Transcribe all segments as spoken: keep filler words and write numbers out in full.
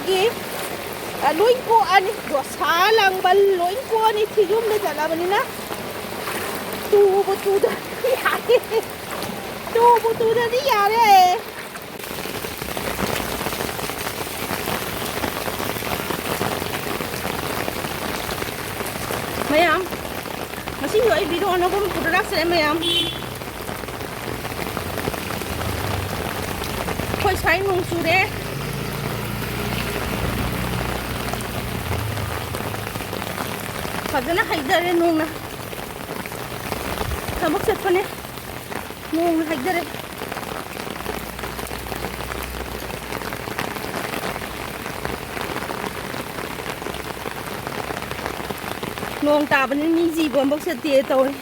ꯒꯤ, ꯑ, ꯂꯣꯏ ꯀꯣꯛꯑꯅꯤ꯫ ꯗꯣꯁꯥ ꯂꯥꯡꯕꯜ ꯂꯣꯏ ꯀꯣꯛꯑꯅꯤ꯫ ꯁꯤ ꯌꯨꯝꯗ ꯆꯠꯂꯕꯅꯤꯅ ꯇꯨꯕꯨ ꯇꯨꯗ꯭ꯔꯗꯤ ꯌꯥꯔꯦ꯫ ꯇꯨꯕꯨ ꯇꯨꯗ꯭ꯔꯗꯤ ꯌꯥꯔꯦ꯫ ꯃꯌꯥꯝ, ꯉꯁꯤꯁꯨ ꯑꯩ ꯚꯤꯗꯤꯑꯣ ꯑꯅꯧꯕ ꯑꯃ ꯄꯨꯔ ꯂꯥꯛꯆꯔꯦ ꯃꯌꯥꯝ꯫ ꯑꯩꯈꯣꯏ ꯁ꯭ꯋꯥꯏ ꯅꯣꯡ ꯆꯨꯔꯦ꯫ ꯐꯖꯅ ꯍꯩꯊꯔꯦ ꯅꯣꯡꯅ꯫ ꯊꯕꯛ ꯆꯠꯄꯅꯦ꯫ ꯅꯣꯡꯅ ꯍꯩꯊꯔꯦ꯫ ꯅꯣꯡ ꯇꯥꯕꯅꯤꯅ ꯃꯤ ꯖꯤꯕ ꯑꯃꯐꯥꯎ ꯆꯠꯇꯦ ꯇꯧꯔꯤ꯫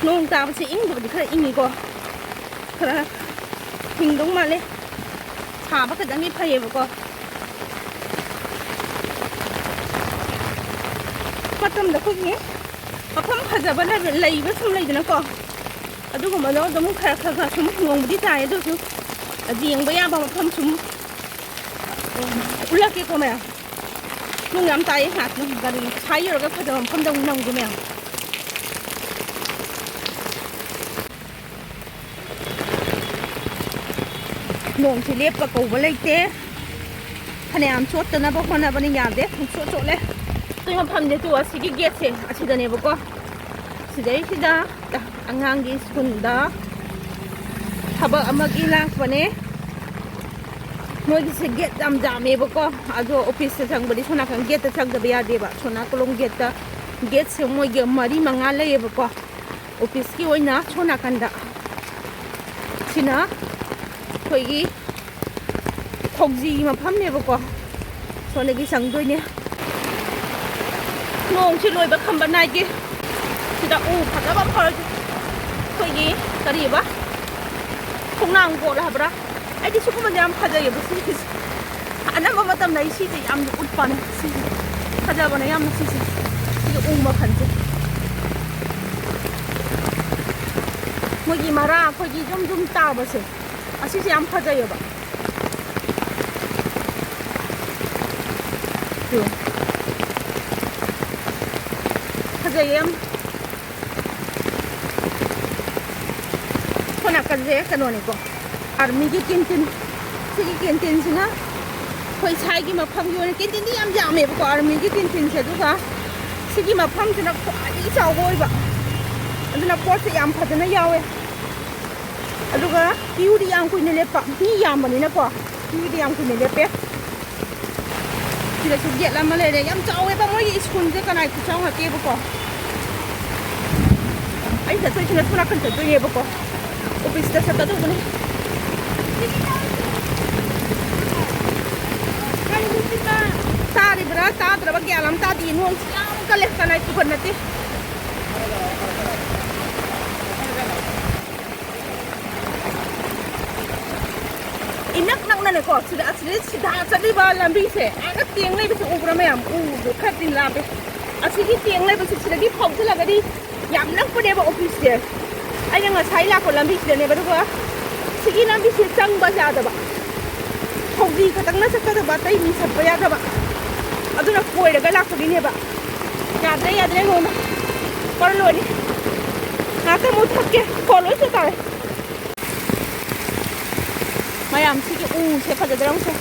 ꯅꯣꯡ ꯇꯥꯕꯁꯦ ꯏꯪꯕꯨꯗꯤ ꯈꯔ ꯏꯪꯉꯤꯀꯣ, ꯈꯔ ꯍꯤꯡꯗꯧ ꯃꯥꯜꯂꯦ꯫ ꯁꯥꯕ ꯈꯤꯇꯪꯗꯤ ꯐꯩꯌꯦꯕꯀꯣ꯫ ꯃꯇꯝꯗ ꯑꯩꯈꯣꯏꯒꯤ ꯃꯐꯝ ꯐꯖꯕ ꯂꯩꯕ, ꯂꯩꯕ ꯁꯨꯝ ꯂꯩꯗꯅꯀꯣ, ꯑꯗꯨꯒꯨꯝꯕꯗꯣ ꯑꯗꯨꯝ ꯈꯔ ꯈꯔ ꯈꯔ ꯁꯨꯝ ꯅꯣꯡꯕꯨꯗꯤ ꯇꯥꯏ, ꯑꯗꯨꯁꯨ ꯌꯦꯡꯕ ꯌꯥꯕ ꯃꯐꯝ ꯁꯨꯝ ꯎꯠꯂꯛꯀꯦꯀꯣ ꯃꯌꯥꯝ꯫ ꯅꯣꯡ ꯌꯥꯝ ꯇꯥꯏꯌꯦ ꯉꯥꯏꯍꯥꯛꯇꯪ꯫ ꯒꯥꯔꯤ ꯁꯥꯏ ꯌꯧꯔꯒ ꯐꯖꯕ ꯃꯐꯝꯗ ꯑꯃꯨꯛ ꯅꯝꯒꯦ ꯃꯌꯥꯝ꯫ ꯅꯣꯡꯁꯦ ꯂꯦꯞꯄ ꯀꯧꯕ ꯂꯩꯇꯦ꯫ ꯐꯅꯌꯥꯝ ꯆꯣꯠꯇꯅꯕ ꯍꯣꯠꯅꯕꯅꯤ, ꯌꯥꯗꯦ, ꯄꯨꯡꯆꯣꯠ ꯆꯣꯠꯂꯦ꯫ ꯑꯩꯈꯣꯏ ꯃꯐꯝꯁꯦ ꯇꯨ ꯑꯁꯤꯒꯤ ꯒꯦꯠꯁꯦ ꯑꯁꯤꯗꯅꯦꯕꯀꯣ꯫ ꯁꯤꯗꯩꯁꯤꯗ ꯑꯉꯥꯡꯒꯤ ꯁ꯭ꯀꯨꯜꯗ ꯊꯕꯛ ꯑꯃꯒꯤ ꯂꯥꯛꯄꯅꯦ꯫ ꯃꯣꯏꯒꯤꯁꯦ ꯒꯦꯠ ꯌꯥꯝ ꯌꯥꯝꯃꯦꯕꯀꯣ꯫ ꯑꯗꯣ ꯑꯣꯐꯤꯁꯇ ꯆꯪꯕꯗꯤ ꯁꯣꯝ ꯅꯥꯀꯟ ꯒꯦꯠꯇ ꯆꯪꯗꯕ ꯌꯥꯗꯦꯕ꯫ ꯁꯣꯅꯥ ꯀꯣꯂꯣꯝ ꯒꯦꯠꯇ, ꯒꯦꯠꯁꯦ ꯃꯣꯏꯒꯤ ꯃꯔꯤ ꯃꯉꯥ ꯂꯩꯌꯦꯕꯀꯣ꯫ ꯑꯣꯐꯤꯁꯀꯤ ꯑꯣꯏꯅ ꯁꯣꯝ ꯅꯥꯀꯟꯗ ꯁꯤꯅ ꯑꯩꯈꯣꯏꯒꯤ ꯊꯧꯖꯤ ꯃꯐꯝꯅꯦꯕꯀꯣ꯫ ꯁꯣꯝꯗꯒꯤ ꯆꯪꯗꯣꯏꯅꯦ꯫ ꯅꯣꯡꯁꯤ ꯂꯣꯏꯕ ꯈꯝꯕ ꯅꯥꯏꯗꯦ꯫ ꯁꯤꯗ ꯎ ꯐꯖꯕ ꯐꯔꯁꯦ꯫ ꯑꯩꯈꯣꯏꯒꯤ ꯀꯔꯤꯕ? ꯈꯣꯡꯅꯥꯡ ꯀꯣꯠ ꯍꯥꯏꯕ꯭ꯔꯥ? ꯑꯩꯗꯤ ꯁꯤꯒꯨꯝꯕꯁꯦ ꯌꯥꯝ ꯐꯖꯩꯌꯦꯕ ꯁꯤꯒꯤꯁꯦ꯫ ꯑꯅꯝꯕ ꯃꯇꯝꯗ ꯑꯩ ꯁꯤꯁꯦ ꯌꯥꯝꯅ ꯎꯠꯄꯅꯦ꯫ ꯁꯤꯁꯦ ꯐꯖꯕꯅꯦ ꯌꯥꯝꯅ꯫ ꯁꯤꯁꯦ, ꯁꯤꯒꯤ ꯎ ꯃꯈꯜꯁꯦ, ꯃꯣꯏꯒꯤ ꯃꯔꯥ ꯑꯩꯈꯣꯏꯒꯤ ꯖꯨꯝ ꯖꯨꯝ ꯇꯥꯕꯁꯦ, ꯑꯁꯤꯁꯦ ꯌꯥꯝ ꯐꯖꯩꯌꯦꯕ꯫ ꯌꯦꯡꯉꯣ꯫ ꯐꯖꯩꯌꯦ ꯌꯥꯝ꯫ ꯁꯣꯝ ꯅꯥꯀꯟꯁꯦ ꯀꯩꯅꯣꯅꯤꯀꯣ, ꯑꯥꯔꯃꯤꯒꯤ ꯀꯦꯟꯇꯤꯟ꯫ ꯁꯤꯒꯤ ꯀꯦꯟꯇꯤꯟꯁꯤꯅ ꯑꯩꯈꯣꯏ ꯁ꯭ꯋꯥꯏꯒꯤ ꯃꯐꯝꯒꯤ ꯑꯣꯏꯅ ꯀꯦꯟꯇꯤꯟꯗꯤ ꯌꯥꯝ ꯌꯥꯝꯃꯦꯕꯀꯣ, ꯑꯥꯔꯃꯤꯒꯤ ꯀꯦꯟꯇꯤꯟꯁꯦ꯫ ꯑꯗꯨꯒ ꯁꯤꯒꯤ ꯃꯐꯝꯁꯤꯅ ꯈ꯭ꯋꯥꯏꯗꯒꯤ ꯆꯥꯎꯕ ꯑꯣꯏꯕ, ꯑꯗꯨꯅ ꯄꯣꯠꯁꯦ ꯌꯥꯝ ꯐꯖꯅ ꯌꯥꯎꯋꯦ꯫ ꯑꯗꯨꯒ ꯀ꯭ꯌꯨꯗꯤ ꯌꯥꯝ ꯀꯨꯏꯅ ꯂꯦꯞꯄ, ꯃꯤ ꯌꯥꯝꯕꯅꯤꯅꯀꯣ꯫ ꯀ꯭ꯌꯨꯗꯤ ꯌꯥꯝ ꯀꯨꯏꯅ ꯂꯦꯞꯄꯦ꯫ ꯁꯤꯗꯁꯨ ꯒꯦꯠ ꯑꯃ ꯂꯩꯔꯦ꯫ ꯌꯥꯝ ꯆꯥꯎꯋꯦꯕ ꯃꯣꯏꯒꯤ ꯁ꯭ꯀꯨꯜꯁꯦ, ꯀꯅꯥꯏ ꯈꯨꯆꯥꯎ ꯅꯠꯇꯦꯕꯀꯣ꯫ ꯑꯩ ꯆꯠꯇꯣꯏꯁꯤꯅ ꯁꯣꯝ ꯅꯥꯀꯟ ꯆꯠꯇꯣꯏꯅꯦꯕꯀꯣ, ꯑꯣꯐꯤꯁꯇ ꯆꯠꯀꯗꯧꯕꯅꯦ꯫ ꯇꯥꯔꯤꯕ꯭ꯔꯥ ꯇꯥꯗ꯭ꯔꯕ ꯒ꯭ꯌꯥꯟ ꯑꯃ ꯇꯥꯗꯦ꯫ ꯅꯣꯡꯁꯤ ꯌꯥꯝ ꯀꯜꯂꯦ, ꯀꯅꯥꯏ ꯈꯨꯐꯟ ꯅꯠꯇꯦ꯫ ꯏꯅꯛ ꯅꯛꯅꯅꯦꯀꯣ, ꯁꯤꯗ, ꯑꯁꯤꯗ ꯁꯤꯗ ꯆꯠꯂꯤꯕ ꯂꯝꯕꯤꯁꯦ, ꯑꯥꯗ ꯇꯦꯡ ꯂꯩꯕꯁꯦ ꯎꯕ꯭ꯔꯥ ꯃꯌꯥꯝ? ꯎꯕꯗꯣ ꯈꯔꯗꯤ ꯂꯥꯞꯄꯦ꯫ ꯑꯁꯤꯒꯤ ꯇꯦꯡ ꯂꯩꯕꯁꯦ ꯁꯤꯗꯒꯤ ꯐꯥꯎꯖꯜꯂꯒꯗꯤ ꯌꯥꯝ ꯅꯛꯄꯅꯦꯕ ꯑꯣꯐꯤꯁꯁꯦ꯫ ꯑꯩꯅ ꯉꯁꯥꯏ ꯂꯥꯛꯄ ꯂꯝꯕꯤꯁꯤꯗꯅꯦꯕ, ꯑꯗꯨꯒ ꯁꯤꯒꯤ ꯂꯝꯕꯤꯁꯦ ꯆꯪꯕ ꯌꯥꯗꯕ, ꯐꯧꯗꯤ ꯈꯛꯇꯪꯅ ꯆꯠꯀꯗꯕ, ꯑꯇꯩ ꯃꯤ ꯆꯠꯄ ꯌꯥꯗꯕ, ꯑꯗꯨꯅ ꯀꯣꯏꯔꯒ ꯂꯥꯛꯄꯒꯤꯅꯦꯕ꯫ ꯌꯥꯗ꯭ꯔꯦ, ꯌꯥꯗ꯭ꯔꯦ, ꯅꯣꯡꯅ ꯄꯔ ꯂꯣꯏꯔꯦ꯫ ꯉꯥꯛꯇ ꯑꯃꯨꯛ ꯊꯛꯀꯦ, ꯀꯣ ꯂꯣꯏ ꯆꯨ ꯇꯥꯔꯦ꯫ ꯃꯌꯥꯝ ꯁꯤꯒꯤ ꯎꯁꯦ ꯐꯖꯗ꯭ꯔꯥ ꯌꯦꯡꯉꯨꯁꯦ꯫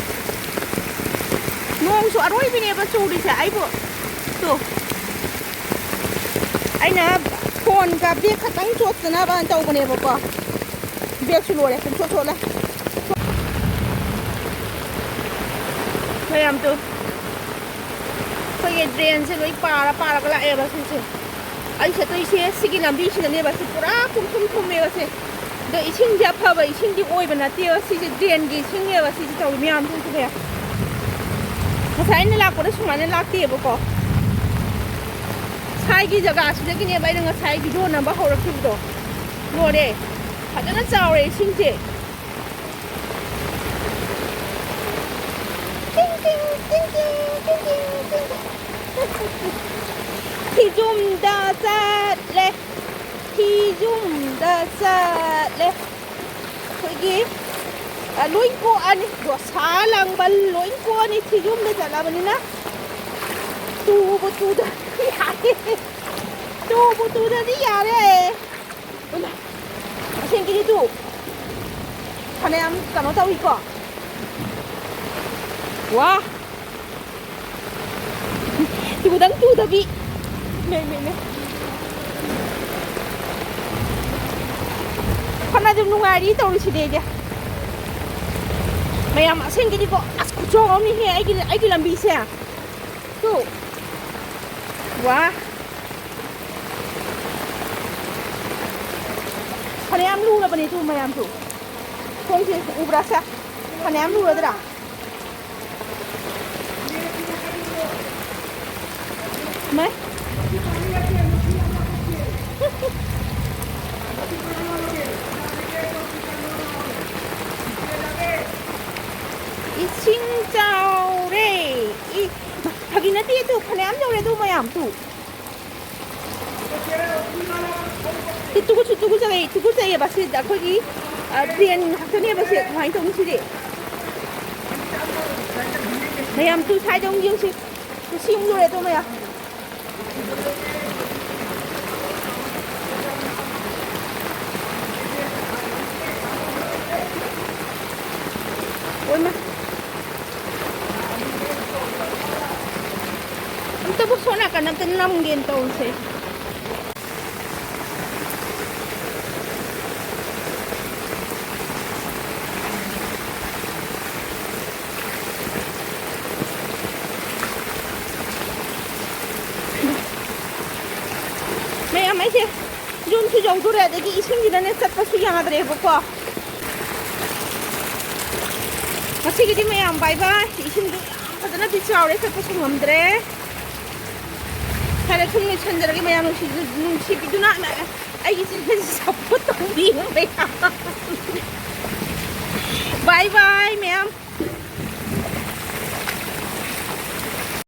ꯅꯣꯡꯁꯨ ꯑꯔꯣꯏꯕꯤꯅꯦꯕ ꯆꯨꯔꯤꯁꯦ꯫ ꯑꯩꯕꯨ ꯇꯨ, ꯑꯩꯅ ꯐꯣꯟꯒ ꯕꯦꯒ ꯈꯛꯇꯪ ꯆꯣꯠꯇꯅꯕꯅ ꯇꯧꯕꯅꯦꯕꯀꯣ꯫ ꯕꯦꯒꯁꯨ ꯂꯣꯏꯔꯦ ꯄꯨꯡꯆꯣꯠ ꯆꯣꯠꯂꯦ꯫ ꯃꯌꯥꯝ ꯇꯨ, ꯑꯩꯈꯣꯏꯒꯤ ꯗ꯭ꯔꯦꯟꯁꯦ ꯂꯣꯏ ꯄꯥꯔ ꯄꯥꯔꯒ ꯂꯥꯛꯑꯦꯕ ꯁꯤꯁꯦ꯫ ꯑꯩ ꯆꯠꯇꯣꯏꯁꯦ ꯁꯤꯒꯤ ꯂꯝꯕꯤꯁꯤꯗꯅꯦꯕ꯫ ꯁꯤ ꯄꯨꯔꯥ ꯄꯨꯡꯊꯨꯝ ꯊꯨꯝꯃꯦꯕ ꯁꯦ꯫ ꯑꯗꯣ ꯏꯁꯤꯡꯁꯦ ꯑꯐꯕ ꯏꯁꯤꯡꯗꯤ ꯑꯣꯏꯕ ꯅꯠꯇꯦꯕ꯫ ꯁꯤꯁꯦ ꯗ꯭ꯔꯦꯟꯒꯤ ꯏꯁꯤꯡꯅꯦꯕ ꯁꯤꯁꯦ ꯇꯧꯔꯤ ꯃꯌꯥꯝꯁꯤꯡꯁꯦ꯫ ꯉꯁꯥꯏ ꯑꯩꯅ ꯂꯥꯛꯄꯗ ꯁꯨꯃꯥꯏꯅ ꯂꯥꯛꯇꯦꯕꯀꯣ꯫ ꯁ꯭ꯋꯥꯏꯒꯤ ꯖꯒꯥꯁꯤꯗꯒꯤꯅꯦꯕ ꯑꯩꯅ ꯉꯁꯥꯏ ꯚꯤꯗꯤꯑꯣ ꯅꯝꯕ ꯍꯧꯔꯛꯈꯤꯕꯗꯣ꯫ ꯂꯣꯏꯔꯦ꯫ ꯐꯖꯅ ꯆꯥꯎꯔꯦ ꯏꯁꯤꯡꯁꯦ꯫ ꯐꯤꯖꯨꯝꯗ ꯆꯠꯂꯦ, ꯐꯤꯖꯨꯝꯗ ꯆꯠꯂꯦ꯫ ꯑꯩꯈꯣꯏꯒꯤ, ꯑ, ꯂꯣꯏ ꯀꯣꯛꯑꯅꯤ꯫ ꯗꯣꯁꯥ ꯂꯥꯡꯕꯜ ꯂꯣꯏ ꯀꯣꯛꯑꯅꯤ ꯐꯤꯖꯨꯝꯗ ꯆꯠꯂꯕꯅꯤꯅ꯫ ꯇꯨꯕꯨ ꯇꯨꯗ꯭ꯔꯗꯤ ꯌꯥꯔꯦ꯫ ꯇꯨꯕꯨ ꯇꯨꯗ꯭ꯔꯗꯤ ꯌꯥꯔꯦ꯫ ꯏꯃꯥ, ꯑꯁꯦꯡꯀꯤꯗꯤ ꯇꯨ꯫ ꯐꯅꯌꯥꯝ ꯀꯩꯅꯣ ꯇꯧꯏꯀꯣ꯫ ꯋꯥ꯫ ꯇꯨꯗꯪ ꯇꯨꯗꯕꯤ꯫ ꯃꯦ, ꯃꯦ, ꯃꯦ꯫ ꯐꯅꯗꯨꯝ ꯅꯨꯡꯉꯥꯏꯔꯤ ꯇꯧꯔꯤꯁꯤꯗꯤ ꯑꯩꯗꯤ꯫ ꯃꯌꯥꯝ ꯑꯁꯦꯡꯒꯤꯗꯤꯀꯣ, ꯑꯁ, ꯈꯨꯆꯥꯎ ꯑꯃꯅꯤꯍꯦ ꯑꯩꯒꯤ, ꯑꯩꯒꯤ ꯂꯝꯕꯤꯁꯦ꯫ ꯇꯨ꯫ ꯋꯥ꯫ ꯐꯅꯌꯥꯝ ꯂꯨꯔꯕꯅꯦ ꯇꯨ ꯃꯌꯥꯝ ꯇꯨ꯫ ꯈꯣꯡꯁꯦ ꯎꯕ꯭ꯔꯥ ꯁꯦ? ꯐꯅꯌꯥꯝ ꯂꯨꯔꯗ꯭ꯔꯥ? ꯃꯥꯏ꯫ ꯏꯁꯤꯡ ꯆꯥꯎꯔꯦ꯫ ꯏ-, ꯐꯥꯒꯤ ꯅꯠꯇꯦ, ꯇꯨ ꯐꯅꯌꯥꯝ ꯌꯧꯔꯦ, ꯑꯗꯨ ꯃꯌꯥꯝ, ꯇꯨ꯫ ꯁꯤ ꯇꯨꯀꯨꯠꯁꯨ ꯇꯨꯀꯨꯠꯆꯩ, ꯇꯨꯀꯨꯠꯆꯩꯌꯦꯕ꯫ ꯁꯤꯗ ꯑꯩꯈꯣꯏꯒꯤ, ꯑ, drain ꯉꯥꯛꯇꯅꯦꯕ ꯁꯦ꯫ ꯀꯃꯥꯏꯅ ꯇꯧꯅꯤ ꯁꯤꯗꯤ? ꯃꯌꯥꯝ, ꯇꯨ side ꯑꯃꯨꯛ ꯌꯦꯡꯁꯤ꯫ ꯇꯨ ꯁꯤ ꯑꯃꯨꯛ ꯌꯧꯔꯦ, ꯑꯗꯨ ꯃꯌꯥꯝ꯫ ꯑꯣꯏꯃ꯫ ꯑꯝꯇꯕꯨ ꯁꯣꯝ ꯅꯥꯀꯟ ꯑꯝꯇ ꯅꯝꯒꯦꯅ ꯇꯧꯔꯤꯁꯦ꯫ ꯃꯌꯥꯝ, ꯑꯩꯁꯦ ꯌꯨꯝꯁꯨ ꯌꯧꯗꯣꯔꯦ, ꯑꯗꯒꯤ ꯏꯁꯤꯡꯁꯤꯅꯅꯦ ꯆꯠꯄꯁꯨ ꯌꯥꯗ꯭ꯔꯦꯕꯀꯣ꯫ ꯉꯁꯤꯒꯤꯗꯤ ꯃꯌꯥꯝ bye bye꯫ ꯏꯁꯤꯡꯁꯨ ꯌꯥꯝ ꯐꯖꯅꯗꯤ ꯆꯥꯎꯔꯦ, ꯆꯠꯄꯁꯨ ꯉꯝꯗ꯭ꯔꯦ꯫ ꯐꯔꯦ, ꯁꯨꯝ ꯂꯣꯏꯁꯟꯖꯔꯒꯦ ꯃꯌꯥꯝ, ꯅꯨꯡꯁꯤ-, ꯅꯨꯡꯁꯤꯕꯤꯗꯨꯅ ꯑꯩꯒꯤ channelꯁꯦ support ꯇꯧꯕꯤꯌꯨ ꯃꯌꯥꯝ꯫ Bye bye ꯃꯌꯥꯝ꯫